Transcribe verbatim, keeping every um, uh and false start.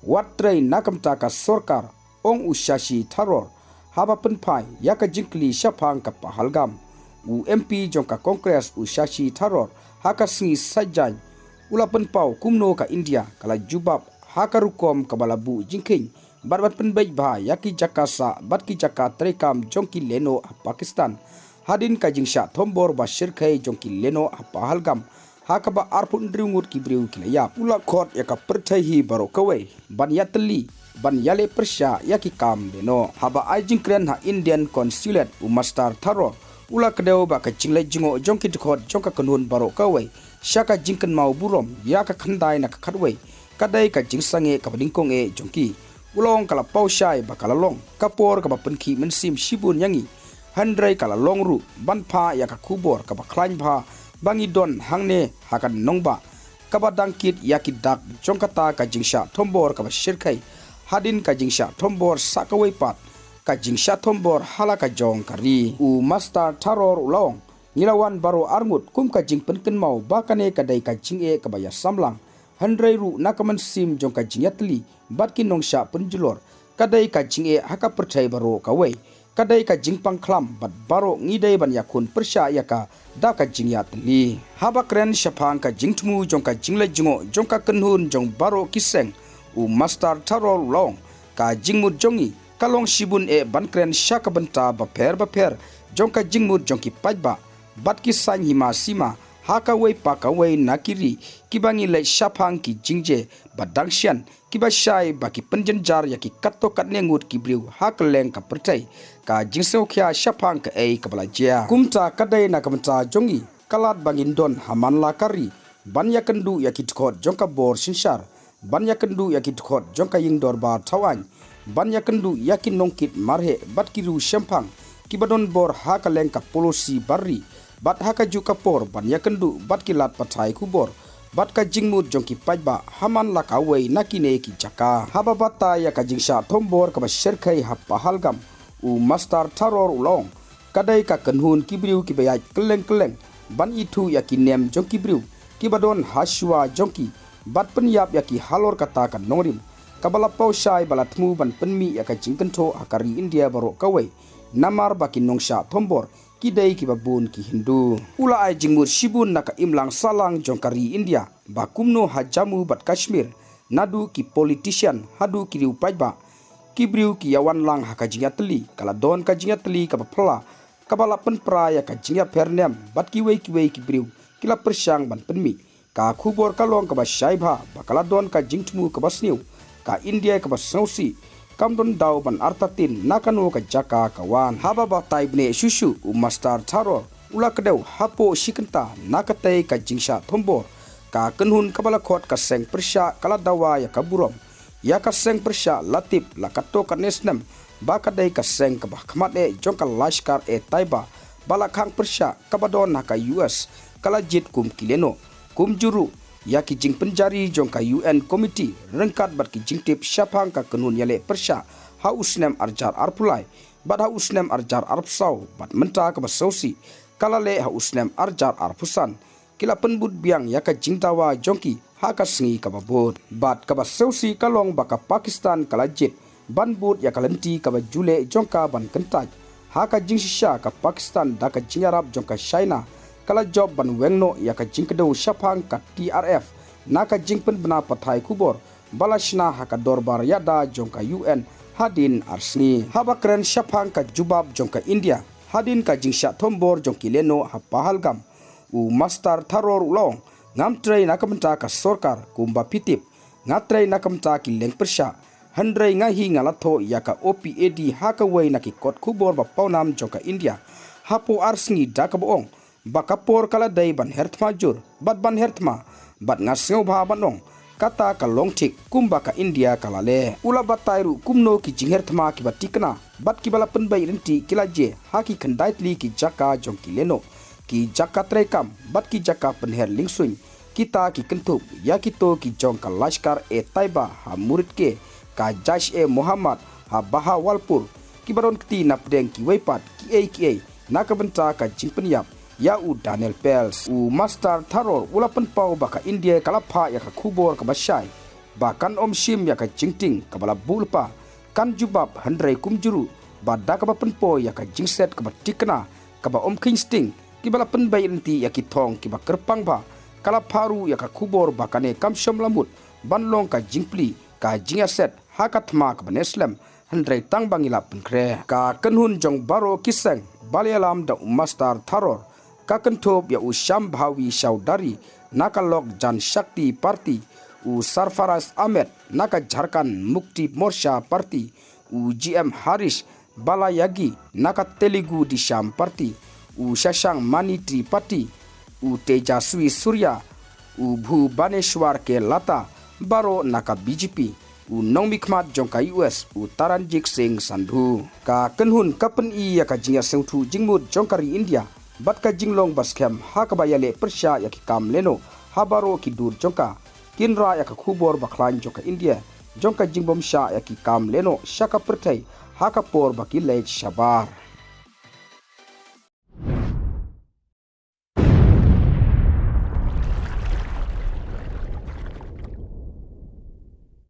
Wat trei na ka bynta ka sorkar, ong u Shashi Tharoor, haba pynphai ïa ka jingkylli shaphang ka Pahalgam. U M P jong ka Congress u Shashi Tharoor, ha ka sngi Saitjaiñ, u la pynpaw kumno ka India ka la jubab ha ka rukom kaba la buh jingkheiñ bad ban pynbeit bha ïa ki jaka sah bad ki jaka treikam jong ki lehnoh ha Pakistan hadien ka jingshah thombor ba shyrkhei jong ki lehnoh ha Pahalgam, ha kaba arphew hynriew ngut ki briew ki la ïap. U la khot ïa ka pyrthei hi baroh kawei ban ïatylli, ban ïaleh pyrshah ïa ki kam lehnoh. Haba ai jingkren ha Indian Consulate, u Master Tharoor u la kdew ba ka jingleit jngoh jong ki dkhot jong ka kynhun baroh kawei sha ka jingkynmaw burom ïa ka khyndai na ka khatwei ka dei ka jingsangeh kaba nyngkong eh jong ki. U la ong ka la paw shai ba ka la long ka por kaba pynkhih mynsiem shibun ïa ngi, hynrei ka la long ruh ban phah ïa ka khubor kaba khlaiñ bha ba ngi don hangne ha ka nongbah kaba dang kit ïa ki dak jong kata ka jingshah thombor kaba shyrkhei hadien ka jingshah thombor sah kawei pat, ka jingshah thombor ha la ka jong ka ri. U Master Tharoor u la ong, ngi la wan baroh arngut kum ka jingpynkynmaw ba kane ka dei ka jingeh kaba ïasamlang, hynrei ruh na ka mynsiem jong ka jingïatylli bad ki nongshah pynjulor, ka dei ka jingeh ha ka pyrthei baroh kawei. Ka dei ka jingpang khlam bad baroh ngi dei ban ïakhun pyrshah ïa ka da ka jingïatylli. Haba kren shaphang ka jingthmu jong ka jingleit jngoh jong ka kynhun jong baroh ki seng, u Master Tharoor u la ong, ka jingmut jong ngi ka long shibun eh ban kren sha ka bynta bapher bapher jong ka jingmut jong ki paidbah bad ki saiñ hima sima ha kawei pa kawei na ki ri kiba ngi leit shaphang ki jingjia ba dang shen, kiba shai ba ki pynjynjar ïa ki katto katne ngut ki briew ha kylleng ka pyrthei, ka jingsngewkhia shaphang kaei kaba la jia. Kumta ka dei na ka bynta jong ngi ka lad ba ngin don ha man la ka ri ban ïakynduh ïa ki dkhot jong ka bor synshar, ban ïakynduh ïa ki dkhot jong ka ïing dorbar thaw aiñ, ban ïakynduh ïa ki nongkit marheh bad ki riew shemphang kiba don bor ha kylleng ka policy bar ri, bad ha kajuh ka por ban ïakynduh bad ki lad pathai khubor bad ka jingmut jong ki paidbah ha man la kawei na kine ki jaka. Haba batai ïa ka jingshah thombor kaba shyrkhei ha Pahalgam, u Master Tharoor u la ong, ka dei ka kynhun ki briew kiba ïaid kylleng kylleng ban ithuh ïa ki niam jong ki briew kiba don ha shuwa jong ki bad pynïap ïa ki halor kata ka nongrim, kaba la paw shai ba la thmu ban pynmih ïa ka jingkynthoh ha ka ri India baroh kawei, namar ba ki nongshah thombor ki dei kiba bun ki Hindu. U la ai jingmut shibun na ka imlang sahlang jong ka ri India ba kumno ha Jammu bad Kashmir, naduh ki politician haduh ki riew paidbah, ki briew ki ïawan lang ha ka jingïatylli, ka la don ka jingïatylli kaba phylla, kaba la pynpra ïa ka jingïapher niam bad kiwei kiwei ki briew ki la pyrshang ban pynmih. Ka khubor ka long kaba shai bha ba ka la don ka jingthmu kaba sniew, ka India kaba sngewsih kam don daw ban artatien na kano ka jaka ka wan. Haba batai bniah shuh shuh, u Master Tharoor u la kdew hapoh shi kynta na katei ka jingshah thombor. Ka kynhun kaba la khot ka seng pyrshah ka la dawa ïa ka burom ïa ka seng pyrshah, la tip la katto katne snem ba ka dei ka seng kaba khmat eh jong ka Lashkar-e-Taiba, ba la khang pyrshah kaba don ha ka U S, ka la jied kum ki lehnoh. Kumjuh ruh ïa ki jingpynjari jong ka U N Committee ryngkat bad ki jingtip shaphang ka kynhun ïaleh pyrshah ha u snem arhajar arphew lai bad ha u snem arhajar arphew saw, bad mynta kaba sngewsih ka la leh ha u snem arhajar arphew san, ki la pynbud biang ïa ka jingdawa jong ki ha ka sngi kaba bud. Bad kaba sngewsih ka long ba ka Pakistan ka la jied ban bud ïa ka lynti kaba ju leh jong ka ban kyntait ha ka jingshisha. Ka Pakistan da ka jingïarap jong ka China ka la jop ban weng noh ïa ka jingkdew shaphang ka T R F na ka jingpynbna pathai khubor ba la shna ha ka dorbar ïada jong ka U N hadien ar sngi. Haba kren shaphang ka jubab jong ka India hadien ka jingshah thombor jong ki lehnoh ha Pahalgam, u Master Tharoor u la ong, ngam trei na ka bynta ka sorkar kumba phi tip, nga trei na ka bynta ki leng pyrshah, hynrei nga hi nga la thoh ïa ka O P A D ha kawei na ki kot khubor ba pawnam jong ka India hapoh ar sngi da kaba ong ba ka por ka la dei ban her thma jur bad ban her thma, bad nga sngewbha ban ong kata ka long thik kumba ka India ka la leh. U la batai ruh kumno ki jingher thma kiba thikna bad kiba la pynbeit rynti ki la jia ha ki khyndai tylli ki jaka jong ki lehnoh, ki jaka treikam bad ki jaka pynher liengsuiñ. Kita ki kynthup ïa kito ki jong ka Lashkar-e-Taiba ha Murid K, ka Jaish-e-Mohammed ha Bahawalpur, kiba don kti napdeng kiwei pat kiei kiei na ka bynta ka jingpynïap ïa u Daniel Pearls. U Master Tharoor u la pynpaw ba ka India ka la phah ïa ka khubor kaba shai ba kan ym shim ïa ka jingtieng kaba la buh lypa, kan jubab hynrei kumjuh ruh ba da kaba pynpoi ïa ka jingset kaba thikna kaba ym kheiñ sting kiba la pynbeit lynti ïa ki thong kiba kyrpang bha, ka la phah ruh ïa ka khubor ba kane kam shym la mut ban long ka jingplie ka jingïaset ha ka thma kaba neh slem, hynrei tang ba ngi la pynkhreh. Ka kynhun jong baroh ki seng ba la ïalam da u Master Tharor ka kynthup ïa u Shambhavi Chaudhary na ka Lok Janshakti Party, u Sarfaraz Ahmed na ka Jharkhand Mukti Morcha Party, u G M Harish Balayagi na ka Telugu Desam Party, u Shashank Mani Tripathi, u Tejaswi Surya, u Bhubaneshwar K Latha, baroh na ka B J P, u nongmihkhmat jong ka U S, u Taranjit Singh Sandhu. Ka kynhun ka pyni ïa ka jingïasngewthuh jingmut jong ka ri India bad ka jinglong ba skhem ha kaba ïaleh pyrshah ïa ki kam lehnoh ha baroh ki dur jong ka. Kin rah ïa ka khubor ba khlaiñ jong ka India jong ka jingbymshah ïa ki kam lehnoh sha ka pyrthei ha ka por ba ki leit shabar.